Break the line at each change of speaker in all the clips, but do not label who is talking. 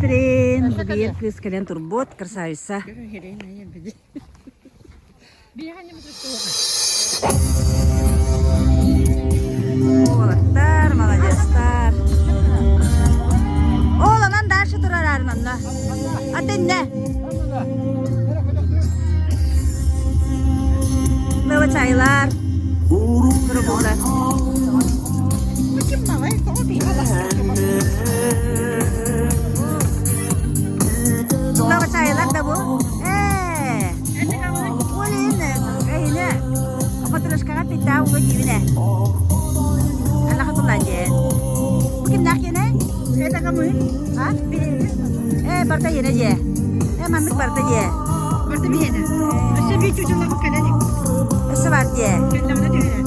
Привет, Бу биир кыыс кэлэн турбут, красавица. Уолаттар, молодецтар. Ол онон дальше турар онно. Атынна. Новочайлар. Турбулар. Новочайлар да бу. Э. Ол иһин эһини Матрешкаҕа питаа уга диибин ээ. Аллаха туллаан диэн. Бу кимнээх киэнэ? Это кому? А? Э, барта иэнэ дьиэ. Э, маннык барта дьиэ.
Барта биһиэнэ. Өссө биир чучуллабыт кэлэн
Өссө бар дьиэ.
Кэллэҕинэ түһэрэр.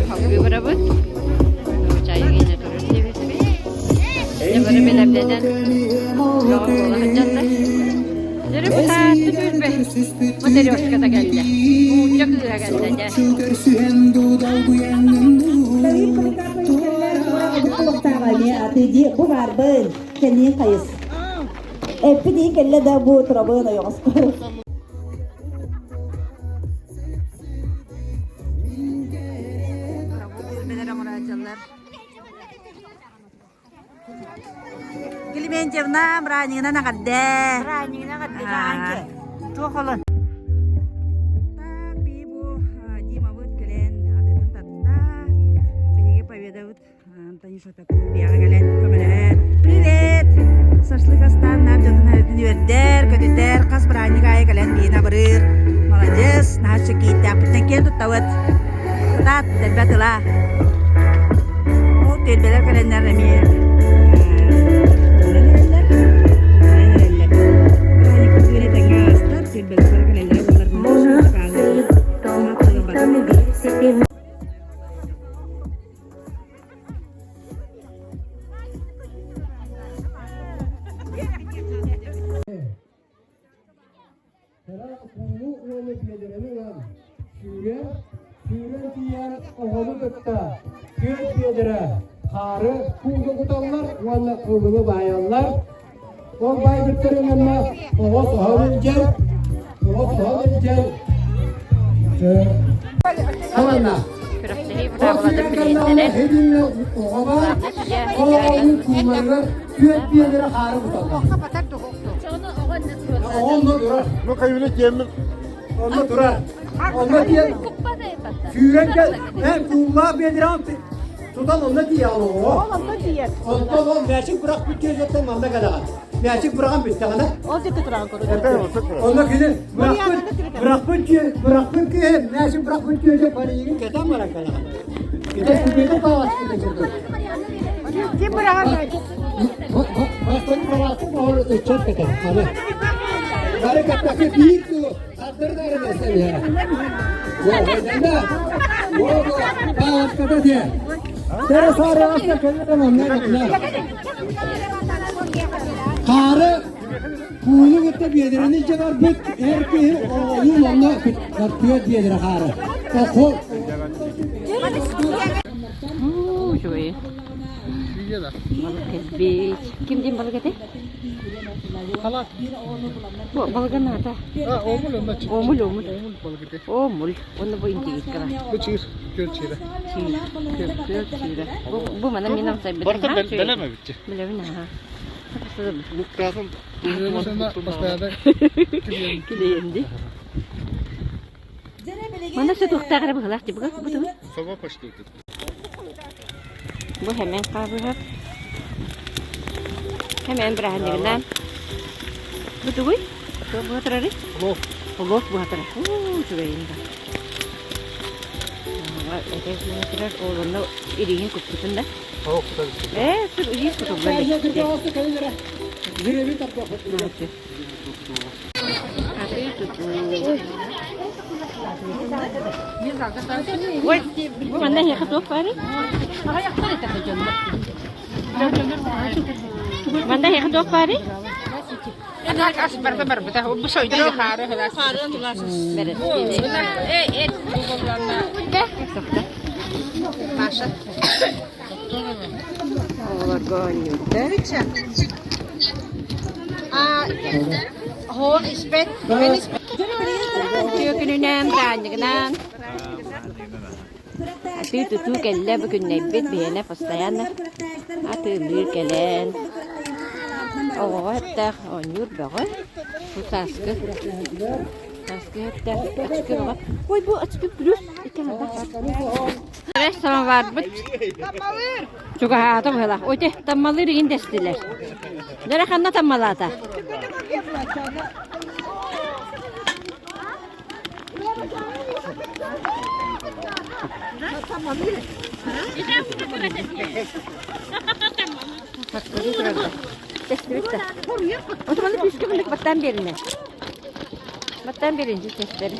Салгыы барабыт. Чайгина турар диэбиппит. Дьэ бары бэлэмнэнэн бөҕө буола сылдьаллар. Дьөрү бытаатты түүрбэ матрешката кэллэ. Уучча кыыһа кэллэ дьэ.
Бу баарбын, кэнниин хайыс. Эппит иһин кэллэ да бу турабын ойоҕоспор. Климентьевна бырааһынньыгынан эҕэрдэ!
Бырааһынньыгынан эҕэрдэ Туох олон?
Так, биһи бу Димабыт кэлэн атытын татта. Биһиги победабыт Танюша Такубияҕа кэлэн көмөлөһөн. Привет! Шашлык астаан наар дьонун харытын үөрдэр, көтүтэр, хас бырааһынньык аайы кэлэн биһини абырыыр. Молодец, наһаа кииттээхпиттэн киэн туттабыт. Кытаат, дэлбэ тыла. Ол түөлбэлэр кэлэннэр эмиэ кэлэн эрэллэр. Кэлэн эрэллэр. Бырааһынньыкпыт күнэ тэҥҥэ аастар, түөлбэлэр кэлэллэрэ буоллар
Кыра кууну уонна биэдэрэни ылан, сүүрэн, сүүрэн тиийэн оҕону кытта түөрт биэдэрэ хаары кууга куталлар уонна кылыгы баайаллар. Ол баайбыттарын уонна оҕо соһон илдьэр, оҕо соһон илдьэр Саланна.
Күрэхтэһии
Ол
быраабылатын
сүүрэн
билиһиннэрэр.
кэллэҕинэ һэдиҥҥэ оҕо баар, ол оҕону кууларыгар түөрт биэдэрэ хаары куталлар. Оҕо онно турар.
Ну, кайвили тиэммин.
Онно турар. Онно тиийэн сүүрэн кэл. Эн кууллаах биэдэрэ тутан онно тиийэҕин оҕоҕо.
Ол онно тиийэр.
Онтон ол мээчик бырахпыт киһиттэн манна кэлэҕин. Мээчик быраҕан бүттэҕинэ.
Ол диэки тураҕын көрөр.
Онно кини бырахпыт бырахпыт киһи бырахпыт киһи мээчик бырахпыт киһи паригын кэтэн баран кэлэҕин. Ити сүбэтэ таҕаспыта курдук.
Ким быраҕар?
Бастакы баҕастык оҕор ыччат кэтэр. Аны. Бары кэппэккэ биир тылы хардары да эрэнэсэ биһэ. Баҕаската диэ. Тере саарыаста кэллэ манна Хаары кууну кытта биэдэрэни илдьэ барбыт эр киһи оҕолуун онно тыа биэдэрэ хаары. Охол.
Үчүгэй. Балык кэлбит. Ким диэн балык этэй?
Халат.
Бу балыгын аата?
Омул онно
Омул, омул.
Омул балык этэй.
Омул. Онно бу индигикка бар.
Бу чыыр, күөл чыыра.
Чыыр, күөл, күөл чыыра. Бу, бу мана мен амсайбытым.
Барыта бэлэм эбитчи.
Билэбин аха.
Луктаатын постоянно
Килиэнди. Мана сутуктаах эрэ быһылаах дии бу тугу?
Собо почти.
Бу Хэмэн хаабыһап. Хэмэн бырааһынньыгынан. Бу тугуй? Туох буһа турарый?
Плов.
Плов буһа турар. Уу, үчүгэйин да. Этэ буһа турар. Ол онно ириһин куппутун да.
Оо, кутан.
Ээ, сүр ириһин кутуллар. Ой, бу манна эһиэхэ туох баарый? Манна эһиэхэ туох баарый?
Так ас барда барбыта. Бу сойду хаары хылас. Э, эт Маша.
Оҕолорго оонньуурдар.
Хоон испэт. Мен испэт.
Үтүө күнүнэн, бырааһынньыгынан. Атыы-тутуу кэллэ бу күннэйбит биһиэнэ постоянно атыылыыр кэлэн. Оҕоҕо эттээх оонньуур бөҕө. Бу сааскы сааскы эттээх очки бөҕө. Ой, бу очки плюс икки Эрэ самоварбыт чугаһаата быһыылаах. Ой, те, таммалыыр игин дэстилэр. Дьэ, ханна таммалаата? Тэстибит да. Отуманы күүскэ гыннык баттаан биэринэ. Баттаан биэрин тэстери.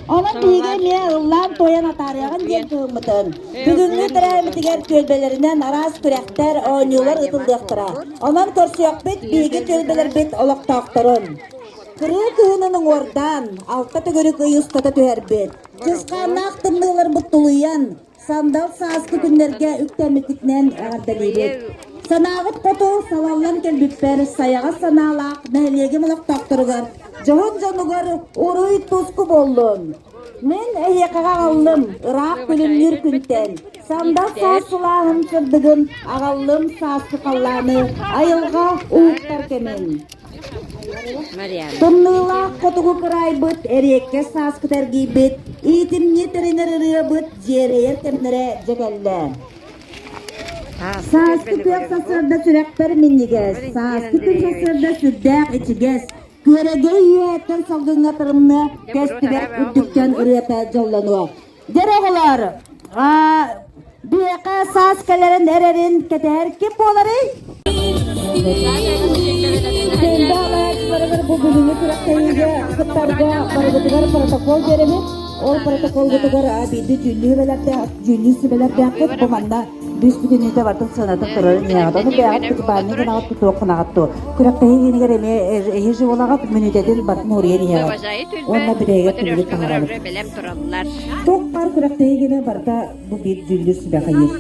Онон биһиги эмиэ ыллаан-туойан атаарыаҕын диэн кыһыммытын. Бүгүҥҥү тэрээһиммитигэр түөлбэлэринэн араас күрэхтэр, оонньуулар ыытыллыахтара. Онон көрсүөхпүт биһиги түөлбэлэрбит олохтоохторун. Кырыы кыһынын уҥуордаан, алта төгүрүк ый устата түһэрбит. Чысхааннаах тымныыларбыт тулуйан, Сандал сааскы күннэргэ үктэммиккитинэн эҕэрдэлиибит. Санааҕыт хоту салаллан кэлбиппэр сайаҕас санаалаах нэһилиэгим олохтоохторугар, дьоһун дьонугар уруй туску буоллун! Мин эһиэхэҕэ аҕаллым ыраах күлүмнүүр күнтэн, сандал саас сылааһын сырдыгын аҕаллым сааскы халлааны, айылҕа уһуктар кэмин. Тымныылаах хотугу кыраайбыт эриэккэс сааскыта эргийбит, иитимньи тэринэр ырыабыт дьиэрэйэр кэмнэрэ дьэ кэллэ. Сааскы күөх сарсыарда сүрэхпэр минньигэс, сааскы күн сарсыарда сүрдээх ичигэс, күөрэгэй үөһэттэн салгыҥҥа тырымныа, көстүбэт үрдүктэн ырыата дьоллонуо. Дьэ оҕолор, биһиэхэ саас кэлэрин эрэрин кэтэһэр ким буоларый? Тендэ алааччыларыгар бу бүгүҥҥү күрэхтэһиигэ кыттарга барыбытыгар протокол биэрэбит. Ол протоколгутугар биирдии дьүүллүүр сүбэлэрдээх, дьүүллүүр сүбэлэрдээхпит. Бу манна Бүүс бүтүннүүтэ бартын сыанатын турарын иһэҕит. Ону бэйэҕит пятибальный гынаҕыт, тутуох гынаҕыт дуо? Күрэхтэһии иһинигэр эмиэ эһи живолаҕыт мүнүүтэтин бартын уруйан иһэҕит. Уонна бүтэһигэр түмүгүт таһаарабыт. Туох баар күрэхтэһии гына барыта бу биир дьүүллүүр сүбэ хайыыр.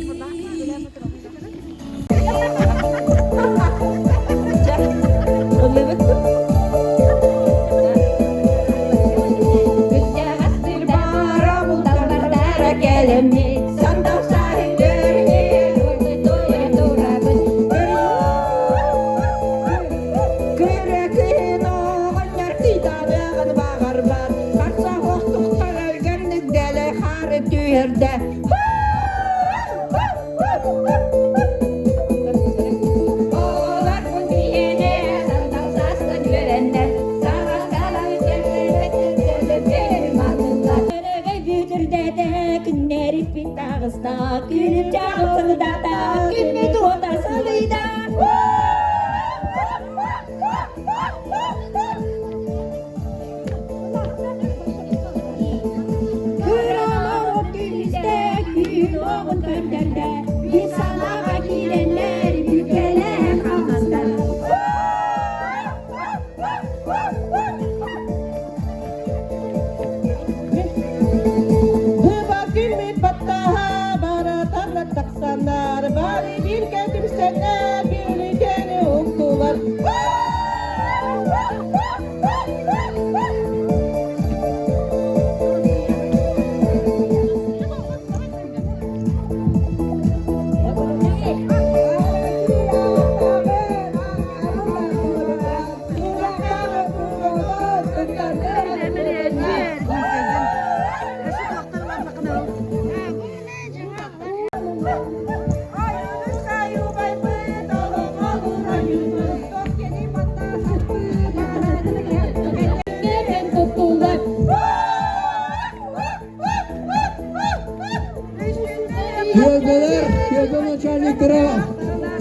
Түөлбэлэр, түөлбэ начальниктара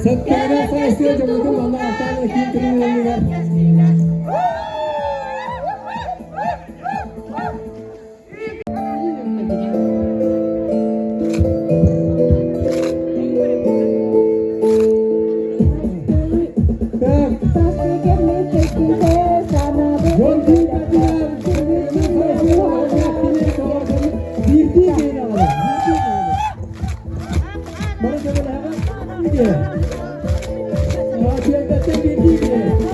Сэттээнэ саастыы дьоммутун манна алтаан киин трибуналыгар киһи. Түөлбэттэн биирдии киһи.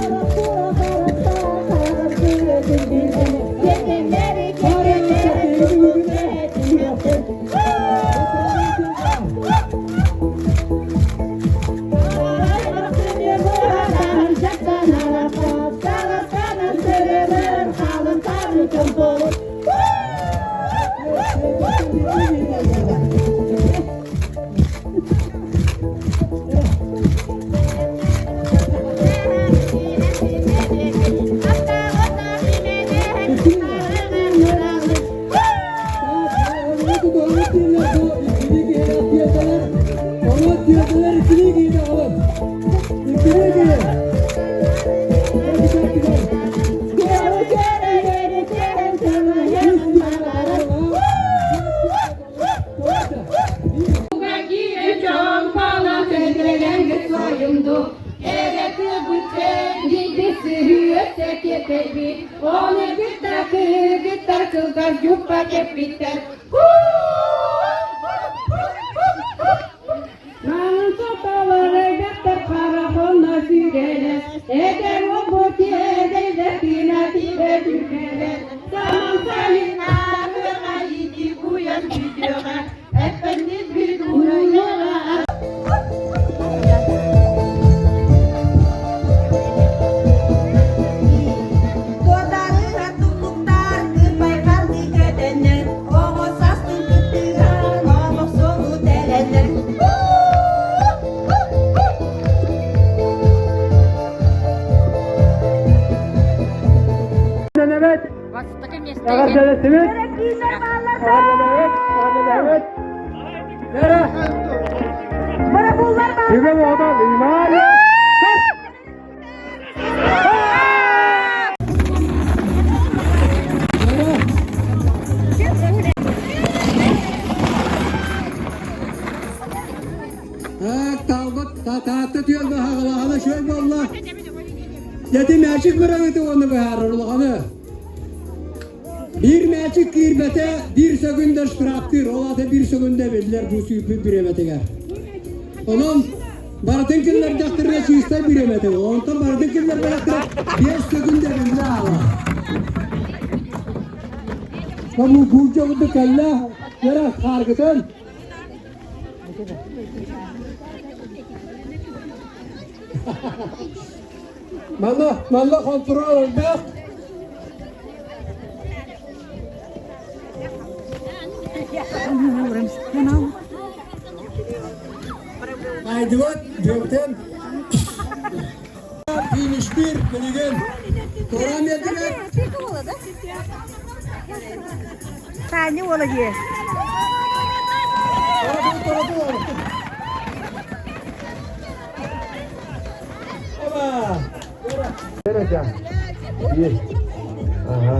Туодарыга туллуктар кырбайхалыы көтөннөр, оҕо састын кыттыган омоксону тэлэннэр.
Evet. Эҕэрдэлэстибит. Эҕэрдэлэбит. Эҕэрдэлэбит. Нere? Бүгүн оҕото внимание! Талбыт таатта түөлбэ хаҕалаһана шөй буолла. Дьэти мээчик быраҕыты уонна быһаарар улаханы. Биир мээчик киирбэтэ биир сөкүндэ штрафтыыр, ол аата биир сөкүндэ биллэр бу сүүрбүт бириэмэтигэр. Онон барытын киллэрдэхтэринэ чыыстай бириэмэтэ, онтон барытын киллэрбэтэхтэрэ 5 сөкүндэ биллэ аала. Бу буулдьа курдук кэллэ, Вера хааргытын. Манна, манна хонтуруол элбэх. Айдыбыт, дьиэбитин фиништир билигин. Тураан биэрдилэр.
Таня уола дии.
Ага.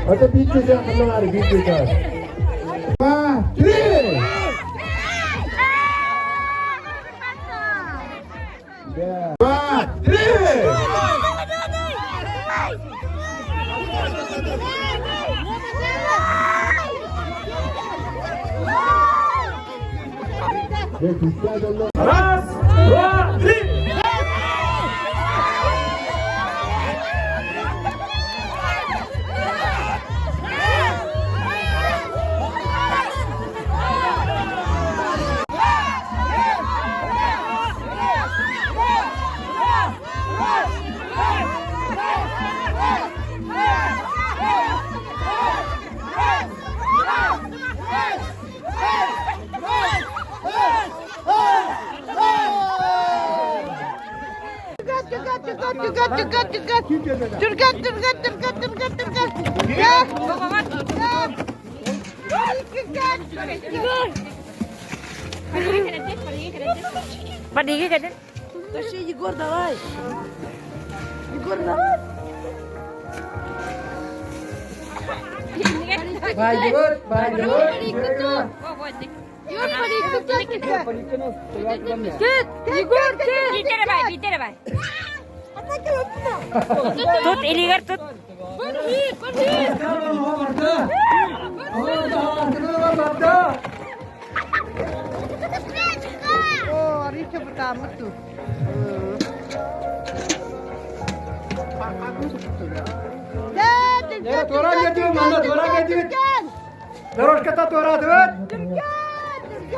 Это биир ханна биир Два, три! Два, три! Раз, два, три!
Түргэн, түргэн, түргэн, түргэн, түргэн.
Тащи, Егор, давай. Егор, давай.
Байдыбыт, байдыбыт.
Егор,
Биитэрэ бай, Тут илигэр тут.
Чэ бытааммыт дуу.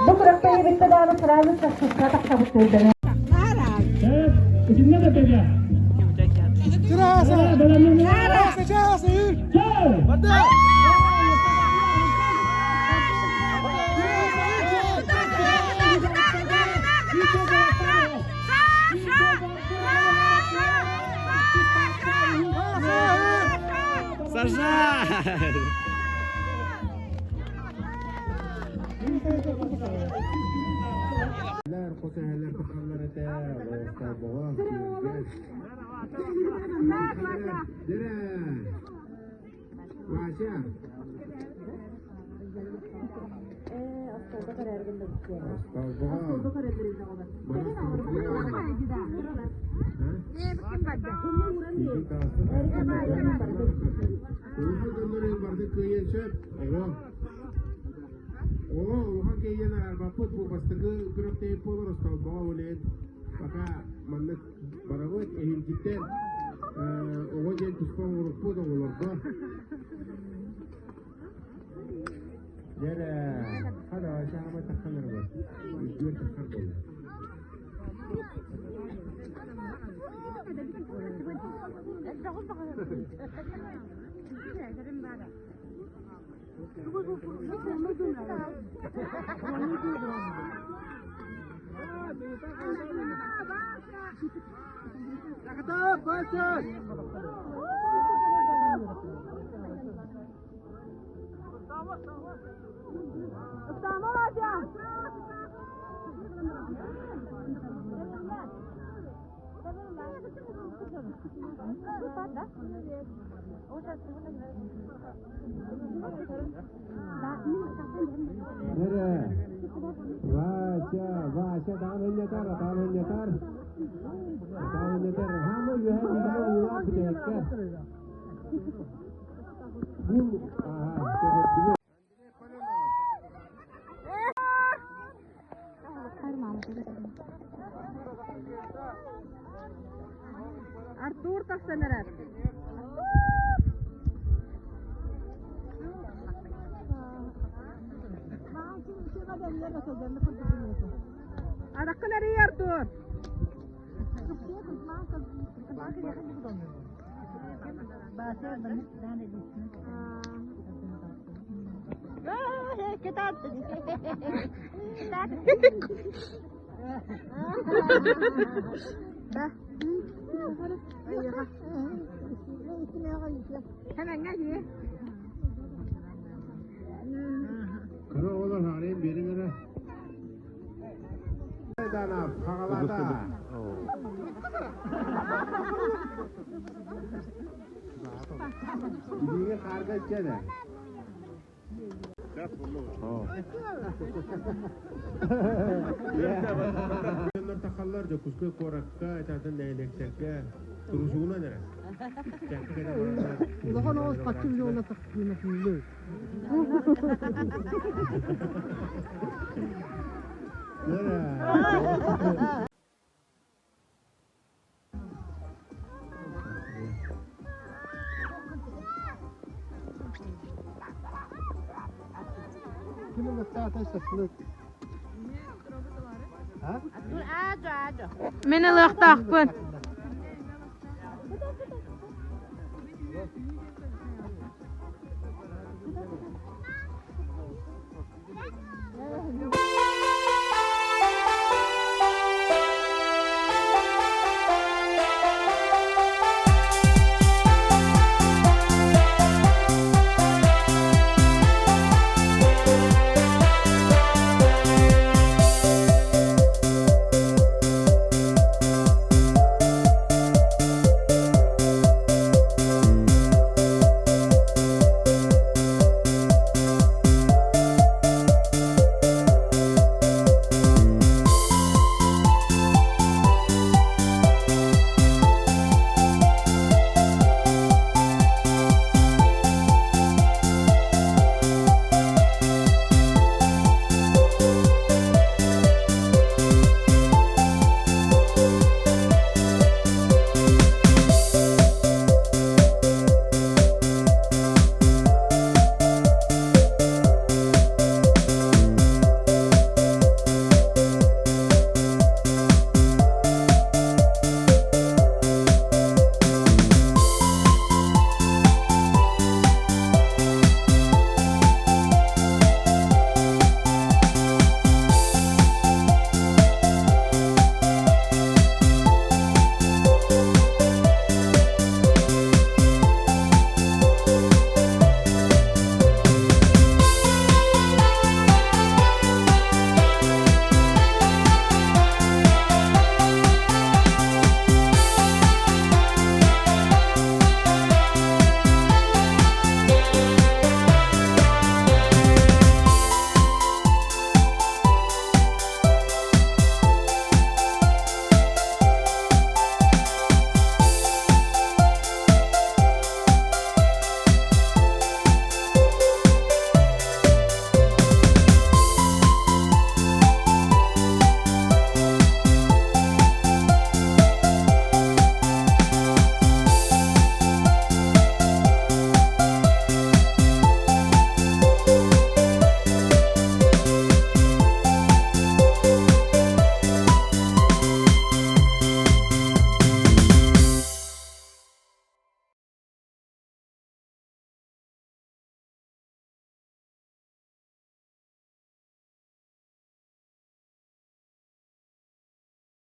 Бу күрэхтэһиибиттэ даҕаны сразу шашлыкка тахсабыт түргэнэ. Артур тахсан эрэр. Араккын эрий, Артур.
Кыра оҕолор хаалыйан биэриҥ эрэ. Билиҥҥи хаарга иччэ Дьоннор тахаллар Дьокуускай куоракка, атын нэһилиэктэргэ турусугунан эрэ.
Улахан оҕус хаччы миллиона тахсыына күүлү. Мин ылыахтаахпын.